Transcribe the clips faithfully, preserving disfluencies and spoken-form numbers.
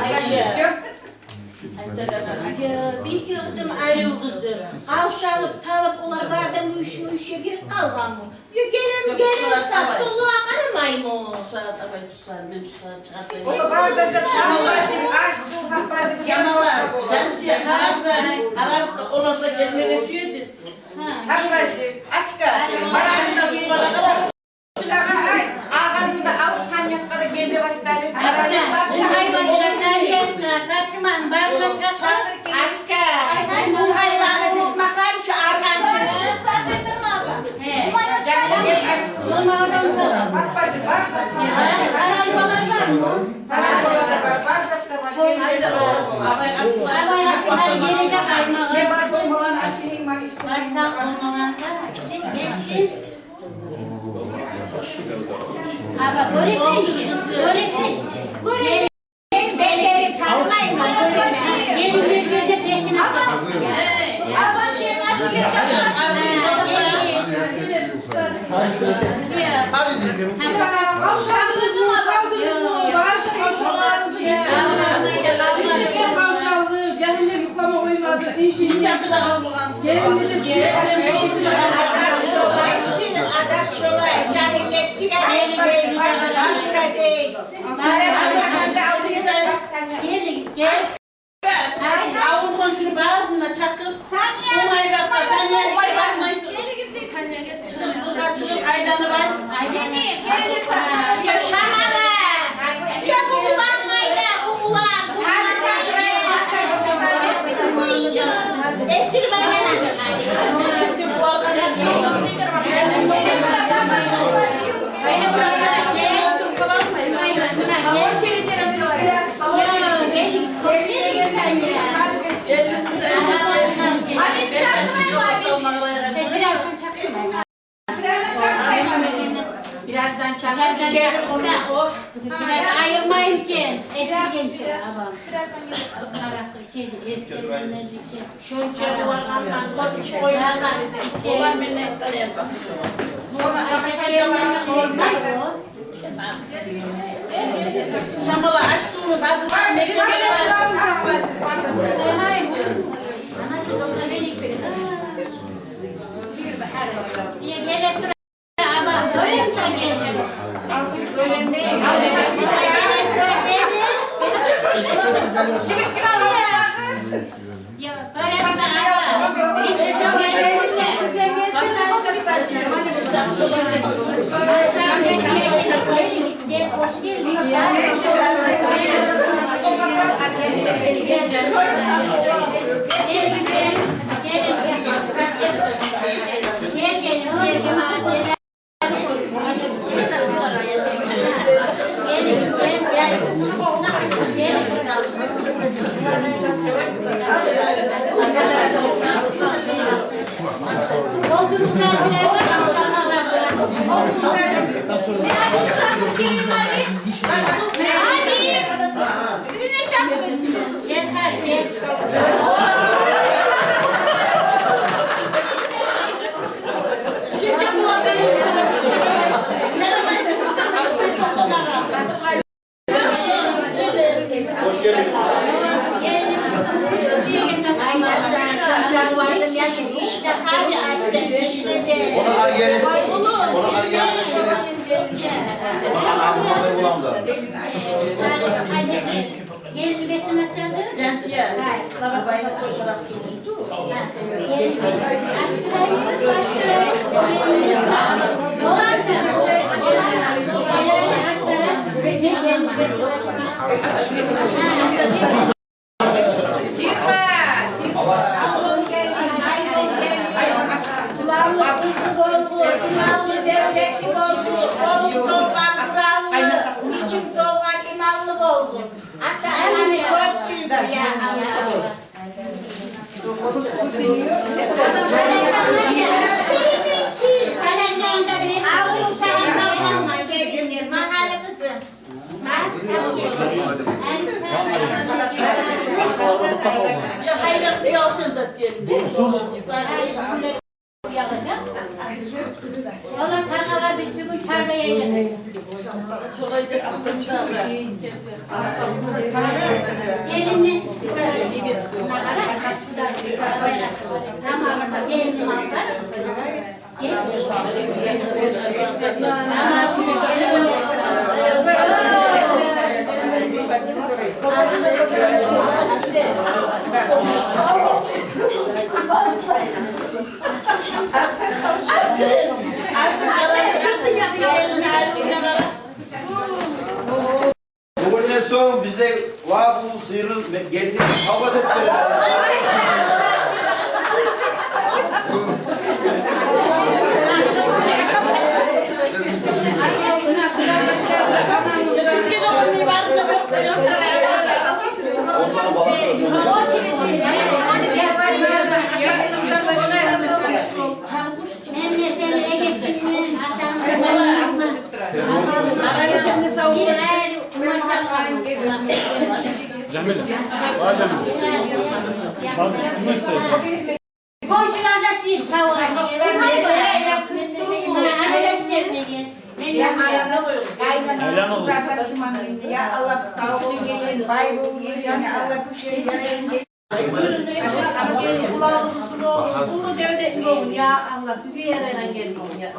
Айша. Бийке къызым, арив къызым, къавшалып, талып, олар бары да мюйюш-мюйюшге гирип къалгъанмы? Гелем, гелем, саз толугъа къарамаймы? Бусагьат абай тусар, мен бусагьат чыгъартайым. Олар бары да саз толугъа гирип, аш су гьаппазы. Яманлар, Жансия, арабызда, арабызда олар да гелмеге сюеди. Гьаппазы, ачка, барашына сукъала къара. Шулагъа айт, агъарында алып саниятгъа да гел деп айтайым. Ачка, бу гьайван Жансиятгъа, Патиманы барына чакъыр. Ачка, бу гьайванны унутмагъар, шу аргъанчыны. Гье. Гьайванлар бармы? Абай, абай, абай, гележек аймагъа. Бар сав болмагъанда, сен гелсин. Аба, гёресен чи, гёресен чи. Мен бетин танымайман, гёремен. Гелинлер де бетин ача. Аба, сен ашып гетсенг. Гьа, гелин. Къавшалдыгъызмы, къалдыгъызмы? Баш къавшаларыгъызны гетдигиз. Бизге къавшалдыкъ, жагьиллер юхлама къоймады, иншаллагь. Гелинлер де чыгъып ашап гетди. Адам шолай, адам шолай, жагьиллер сире, башына дей. Гелигиз, гелигиз. Авул хоншуну барын да чакъыр. Сания. Умайгъа, Сания, бармай. Гелигиз, гелигиз. Чыгъып, чыгъып, айланып ай. Айдене, гелигиз, Сания. Я шамала. Я бу улан къайда, бу улан, бу улан къайда? Эсир байланады. Бираздан чакъыр, чакъыр, чакъыр. Бираз айырмайым экен, эсиргенче, абам. Аракъы ичеди, эртен менен ичеди. Шонча уланман, къочу къоймагъан. Олар менден къалай бакъ. Айша гелмесе болмай о. Шамала, аш сувну базып, мекеш геле. Ие, геле тур. Абам, гёрем сен геле. Hoş geldiniz. Ona ar gel. Ona ar gel. Ona ar gel. Gelin betini açadı. Cansiye. Hay. Babayını kırkırak tuttu. Ата-ананы кёп сюйдюр, я Аллагь. Алгъын саламлар, Магьали къызым. Гьайдакъ, ялчын зат гелди. Валлагь, таргъала бир сюгюн таргъа яйдыкъ. Гелинни, тамам, гелинни алып бар. Бугюнден сонг бизде ва бу сыйлы ме-, гелинге савгъат этип беребиз. Мен де сени эгечингмен, атангман. Бир айры умачалгъан. Жамиля, бар, Жамиля. Бар, уьстюнге сыйгъан. Кончугъаза сыйыр савгъат деген. Ана да иштемеген. Айлана къыз. Я Аллагь, сав бол, бай бол, гечинме, Аллагь, бизге ярайгъан гелин. Уллу девлетли болур, я Аллагь, бизге ярайгъан гелин бол, я.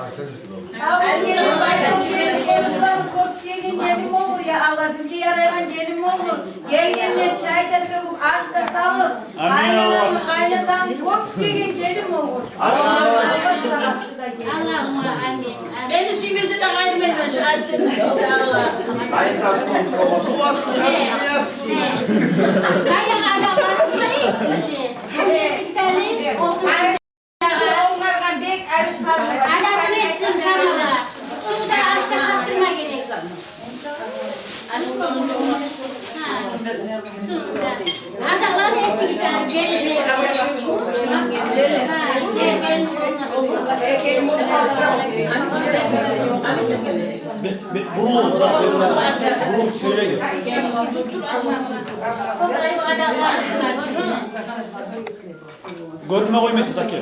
Сав бол, гелин, бай бол, гелин, гелин, кёп сюеген гелин болур, я Аллагь, бизге ярайгъан гелин болур. Гелгенде чай да тёгюп, аш да салып, къайнанамы, къайнатамы кёп сюеген гелин болур. Аллагьумма амин. Мени сюймесе де къайырмайман шу Арсенни, иншаллагь. Айын сасны. Къайгъы адамларыбыз бар экен чи. Адамны этсин тамала. Сувда аш да къатдырма герек. Ха, сувда. Адамланы этигиз, гелин. Ха, гелин. Бу, бу, бу сёйлеген. Гёрюнме къоймайсыз, аке.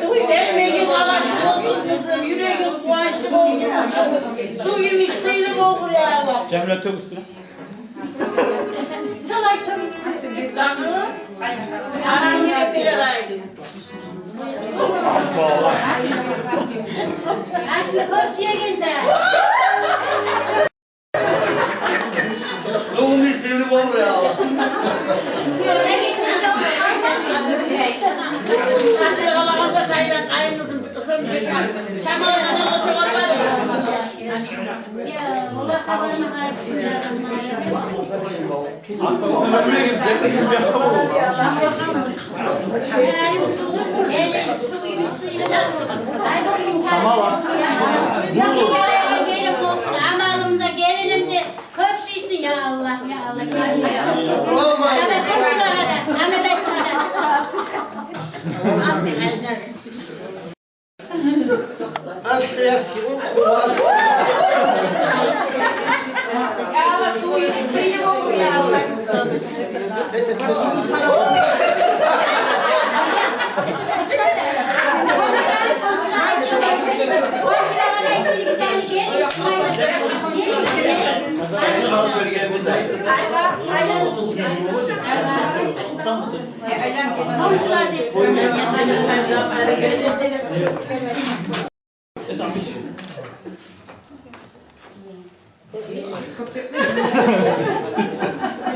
Сув бермеген алашы болсун, къызым, юрегинг къуванчлы болсун. Сув йимик сыйлы болур, я Аллагь. Жамиля, тёк уьстюне. Шолай тёк. Дагъы арамны берейли. Ашны кёп жеген зат. Сувунг сыйлы болур, я Аллагь. Амалым да, гелиним де кёп сюйсюн, я Аллагь, я Аллагь, я Аллагь. Ана да, ана да.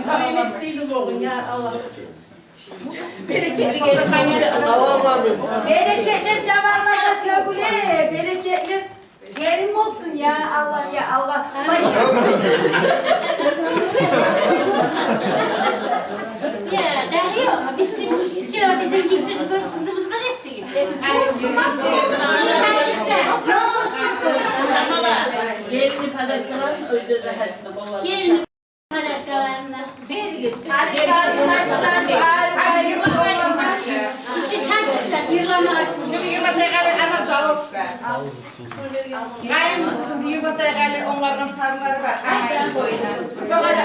Сыйлы, сыйлы болугъуз, я Аллагь. Берекетли гелин. Берекетли жаварлар да тёгюле, берекетли гелин болсун, я Аллагь, я Аллагь. Я, дагъы ёкъму? Битди. Чё, бизин гиччи къызы-, къызыбызгъа да этдигиз. Гелинни подаркаларын оьзлери де гьарисине къолларына. Гелинни подаркаларын да. Беригиз. Гьали сагъын айтсанг, гьали, гьали. Иши чачыкъса, йырламагъа. Шуну йырматайгъали, ана заловка. Къайын къызыбыз йырматайгъали, онгаргъан сарынлары бар. Айтайым боюна. Согъар.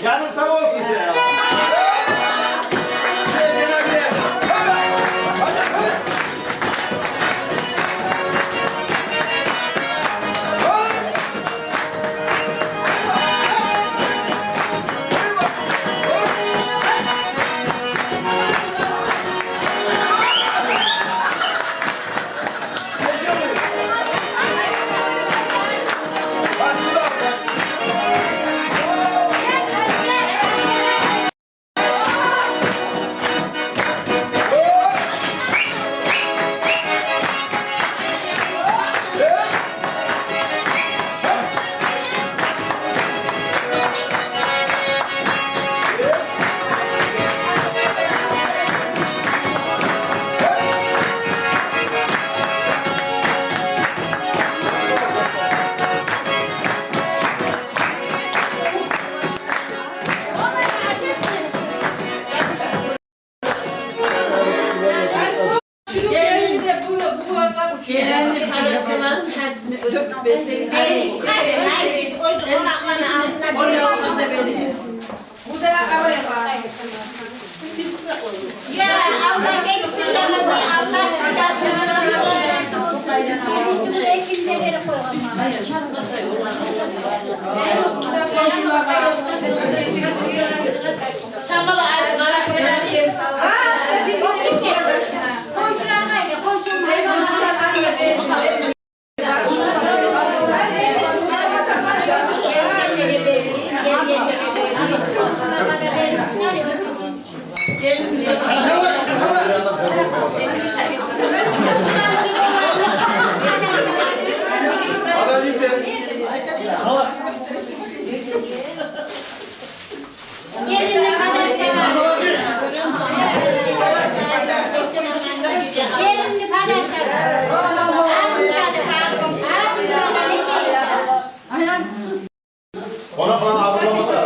Canın sağ olsun sen. Gel, gel, gel. Бу да абайгъа. Я, Аллагь берсин, я Аллагь, Аллагь сыйласын. Шамал, ай, къара, къара. Подождите. Гелинни подаркасы. Гелинни подаркасы. Къонакъланы абурламакъ да.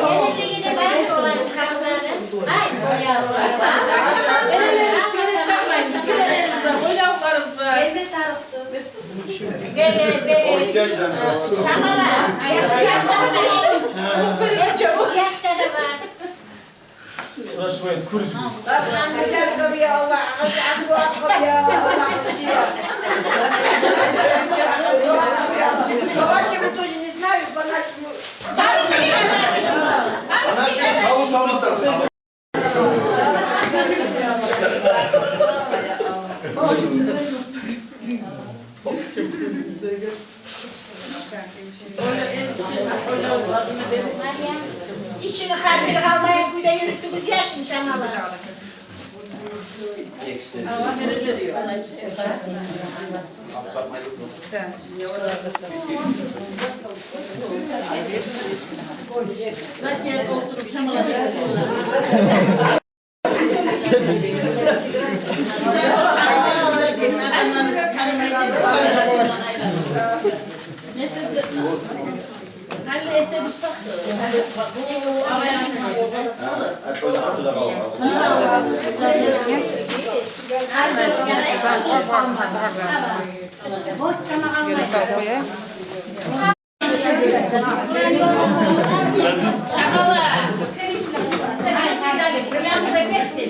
Энелерибиз, сиз тартмайсыз, геле энелерибиз бар, ойлавларыбыз бар. Элме тарыкъсыз. Бери, бери. Шамала. Бу якъда да бар. Спрашивает, курс. Бабам, я говорю, я Аллах, я Аллах, я Аллах. По-вашему тоже не знаю, по-нашему. По-нашему, салут, салут, салут. Ичине хатири къалмайгъан кюйде юрютдюгюз я шим шамала.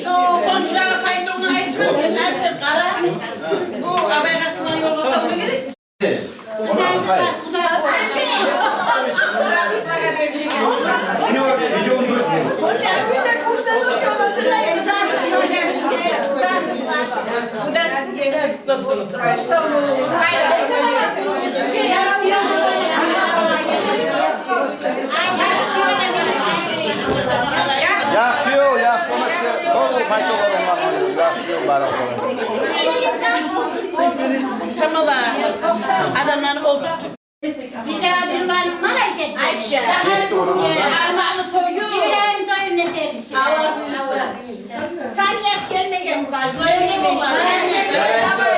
Шо хоншулагъа пайтугъунгну айтгъын, гьар сен къара. Бу абайгъа кимни ёлгъа салма герек? Яхшы ёл, яхшы ёл, яхшы ёл, баракалла. Шамала, адамланы олтуртуп. Бир де бир малым бар, Айша. Айша. Арманы тою. Бир де бир тоюн этербиз. Аллагь буюрса. Саният гелмеген бар. Гелмеген бар. Саният бар.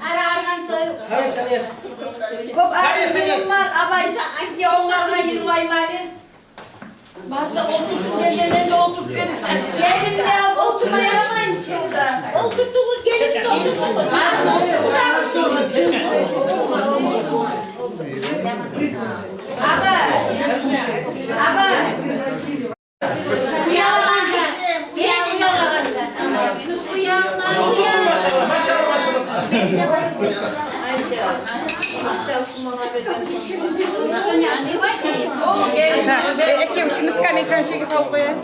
Ара арман сою. Къара Саният. Кёп арманларым бар, абай, сизге онгарма йылмайман. Башда олтурсун дегенде де олтуртуп берип сатып. Гелин де олтурма ярамаймы шунда? Олтуртугъуз, гелин де олтурсун. Аба, аба. Уялагъанда, уялагъанда. Уялагъанда. Машалла, машалла, машалла. Гьа, э, экев шуну скамейканы шо ерге салып къояйыкъ.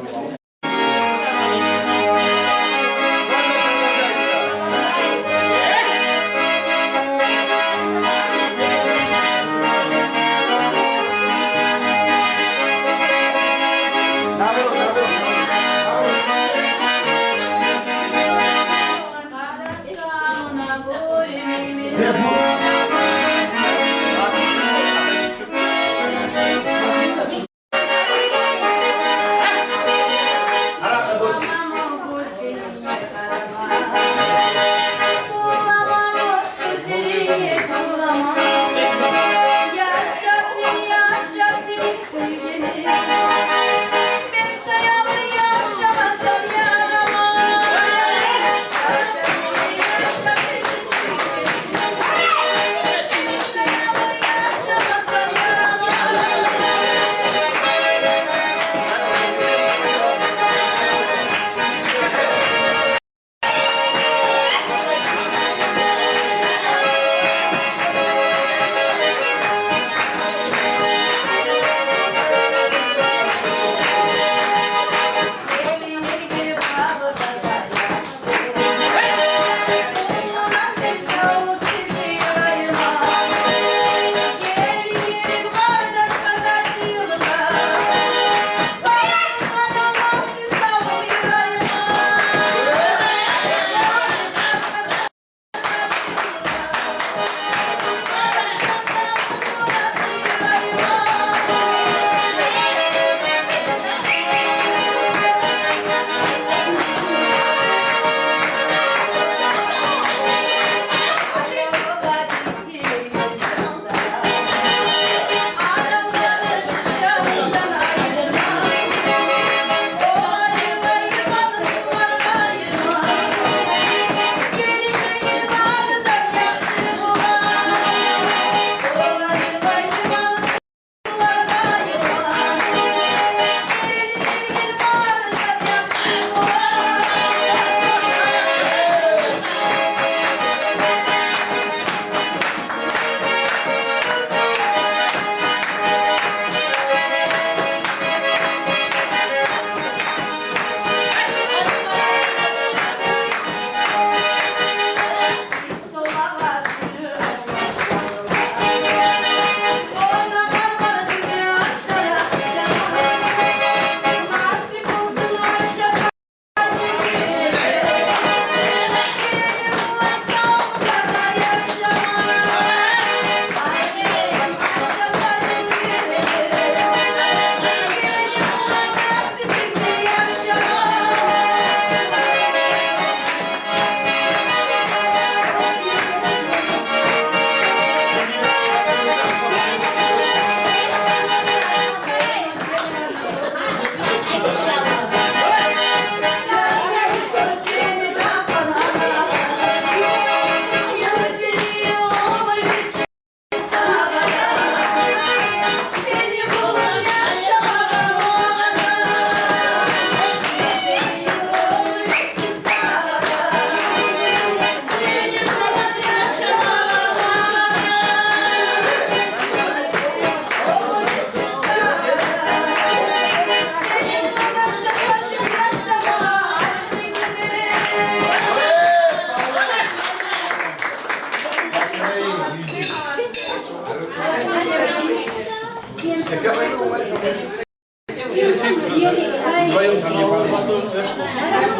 Вдвоём там не получится.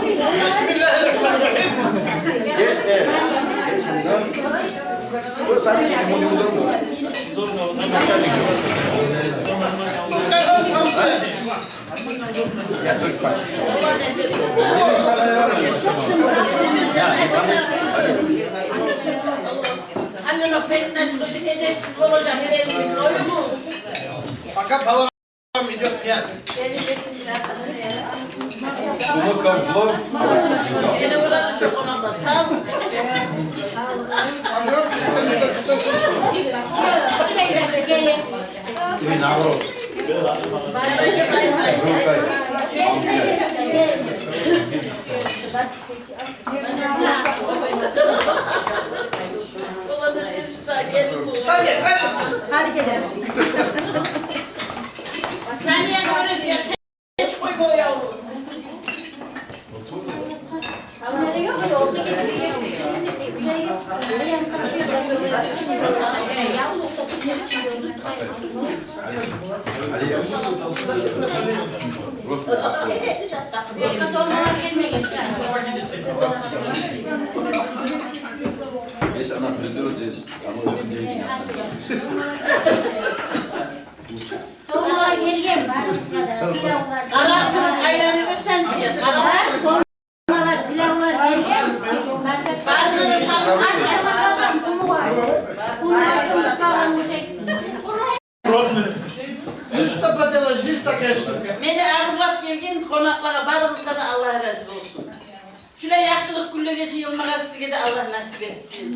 Бисмилляхир-рахманир-рахим. Есть, э, есть, да. Вот так, ему не удалось. Пускай он там сядет. Я только хочу. Пока паломник идёт пять. Кому комплот? Или наоборот. Гьади геле. Сания гёрюп ятып къойма, яврум. Если она придёт здесь, а мы не Томалар гелген, барыгъызгъа да, пилавлар. Къара, айланып оьтсенчи, къара. Бар, томалар, пилавлар гелген. Барына да салып. Ашама салгъан кюмюш. Кюмюш, кюмюш салгъан уже. Что поделаешь, жизнь такая штука. Мени абурлап гелген къонакълагъа барыгъызгъа да Аллагь рази болсун. Шулай яхшылыкъ гюнлеге жыйылмагъа сизге де Аллагь насип этсин.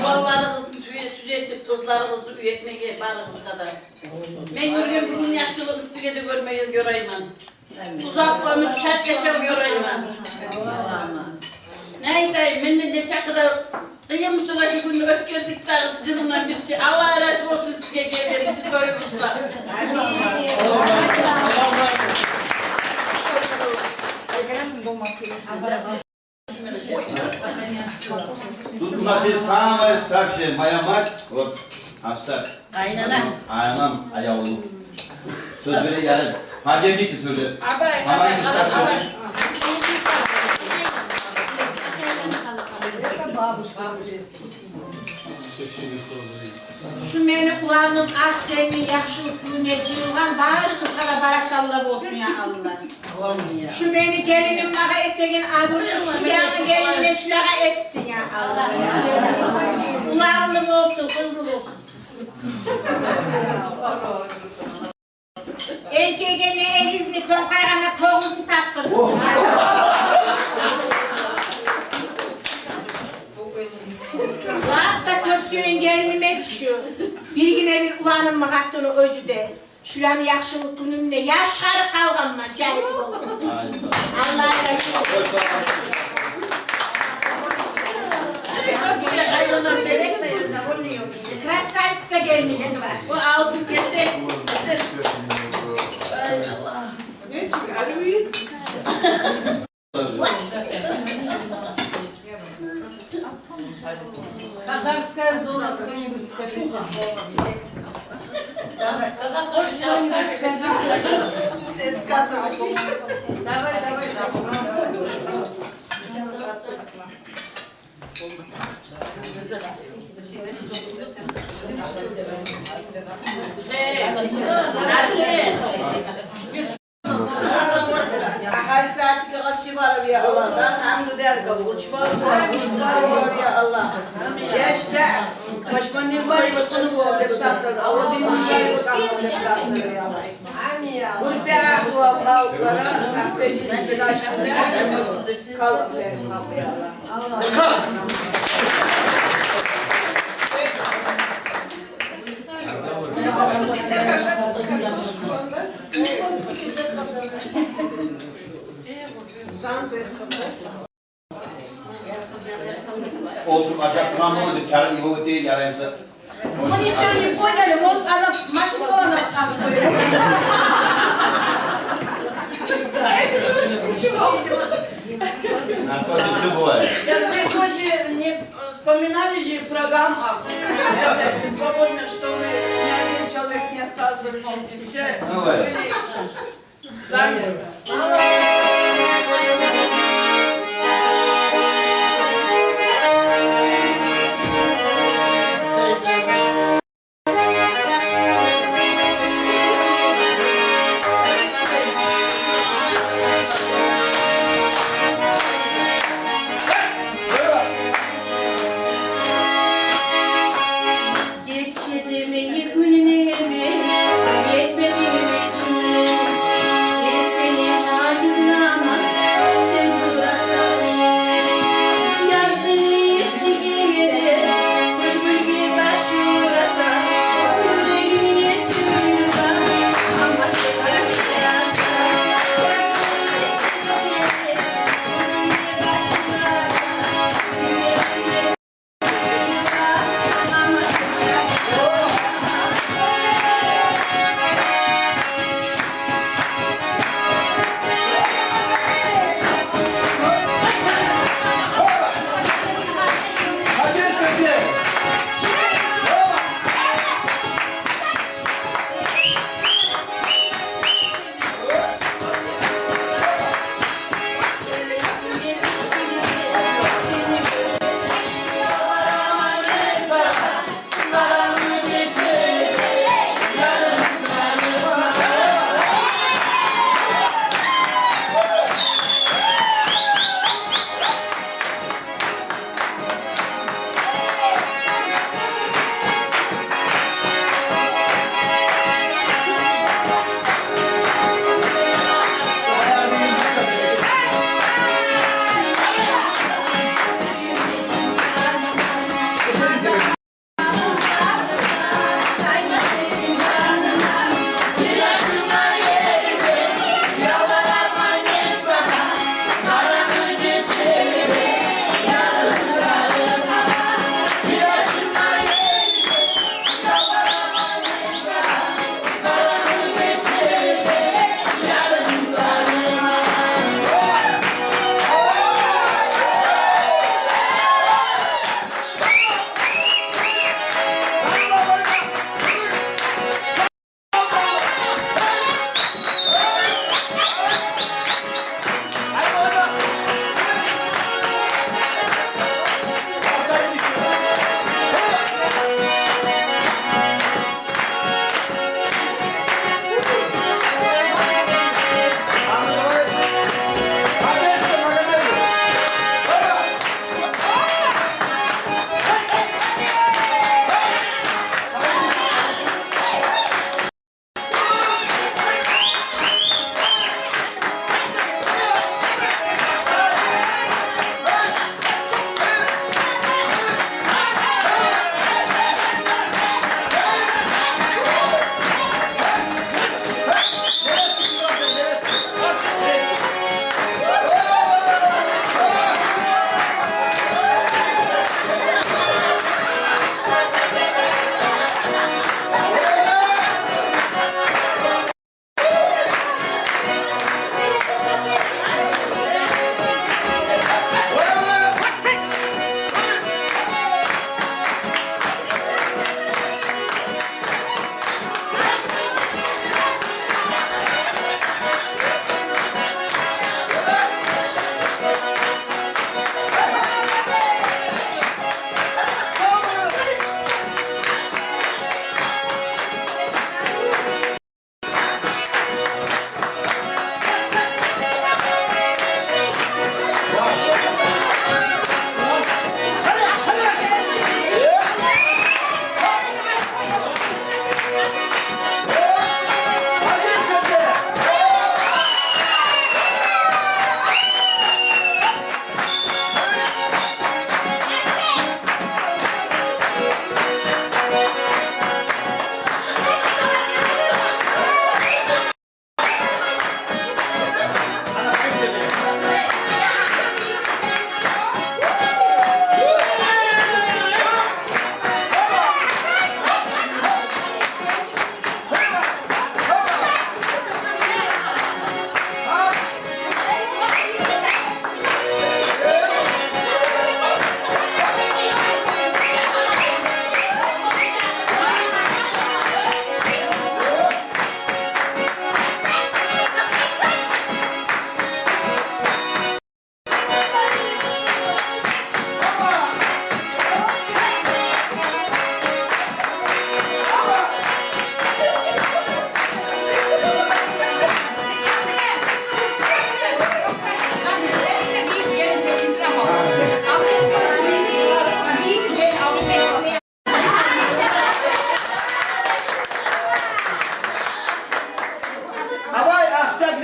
Балаларыгъызны тюзе-, тюзетип, къызларыгъызны уьй этмеге барыгъызгъа да. Мен гёрген бугюн яхшылыгъын сизге де гёрмеге ёрайман. Узакъ оьмюр, шат яшав ёрайман. Не айтайым, менден нече къадар къыйын бусалай шу гюнню оьтгердик дагъы, сизин булан бирче. Аллагь рази болсун сизге гелгенигиз, тоюгъузгъа. Амин. Тут у нас есть самая старшая, моя мать, вот, Гьафсат. Къайнанам. Анам аявлу. Сёз бере ярай. Фатима тоже. Абай, абай, абай, абай. Шу мени уланым Арсенни яхшылыкъ гюнюне жыйылгъан барыгъызгъа да баракалла болсун, я Аллагь. Шу мени гелиним магъа этеген абур, шу янгы гелинге шулагъа этсин, я Аллагь. Уланлы болсун, къызлы болсун. Энкейгенде эгизни, тонкъайгъанда тогъузну тапдыргъыз. Лап да кёп сюеген гелиниме шу. Биргине-бир уланымны къатыны оьзю де. Шуланы яхшылыкъ гюнюнде яшгъарып къалгъанман, жагьил болуп. Аллагь разы болсун. Красавица гелинибиз бар. Бу алтын кесек. Ай, Аллагь. Нечик, арив? Татарское золото, кто-нибудь скажите. Хоть что-нибудь скажите. Давай, давай, давай. Агьали сагьатгъа къаршы барып, я Аллагь, дан гьамду дер къабул чы барып, я Аллагь. Яшда пашманны бар, ичкини бар деп тасар. Аллагь дин мушайыр къабул деп тасар, я Аллагь. Амин. Гюрпе ахва халкълара, ахпе жизни дашында калып берип къабул, я Аллагь. Олтуруп ашап тургъан болду, чарыкъ йиберип оьтейик, яраймыса. Мы ничего не поняли, может, она мать Николаевна. На самом деле всё бывает. Вспоминали же программу, свободных, что мы ни один человек не остался. Давай. Гече демей гюнлерим, етмеди гьеч гюнлерим. Мен сени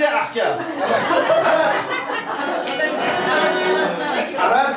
Акъча. Арат. Арат.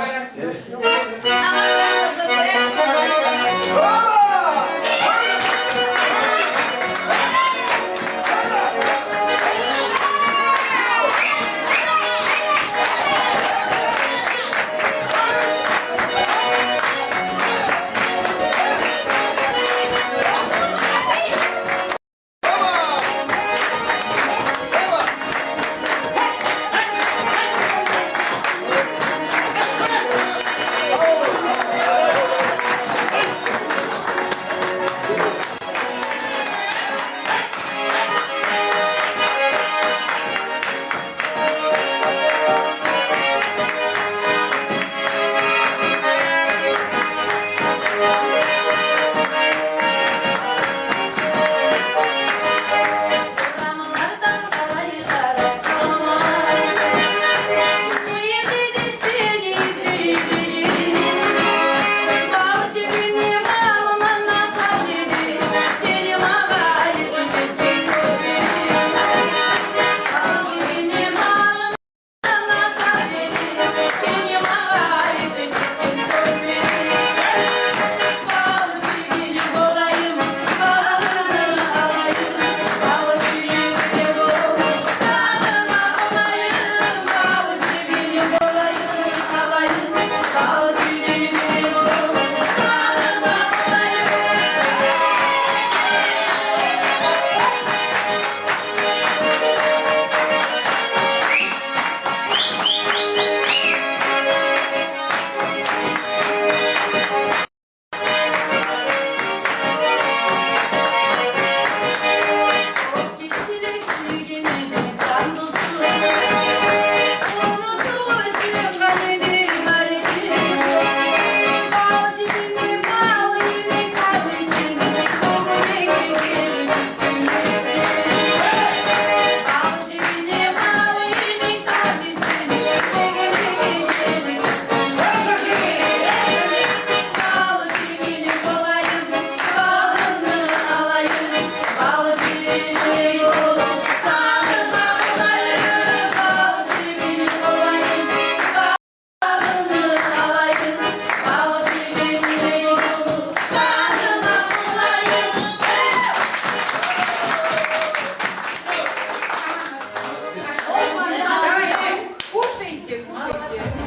Кушайте, кушайте.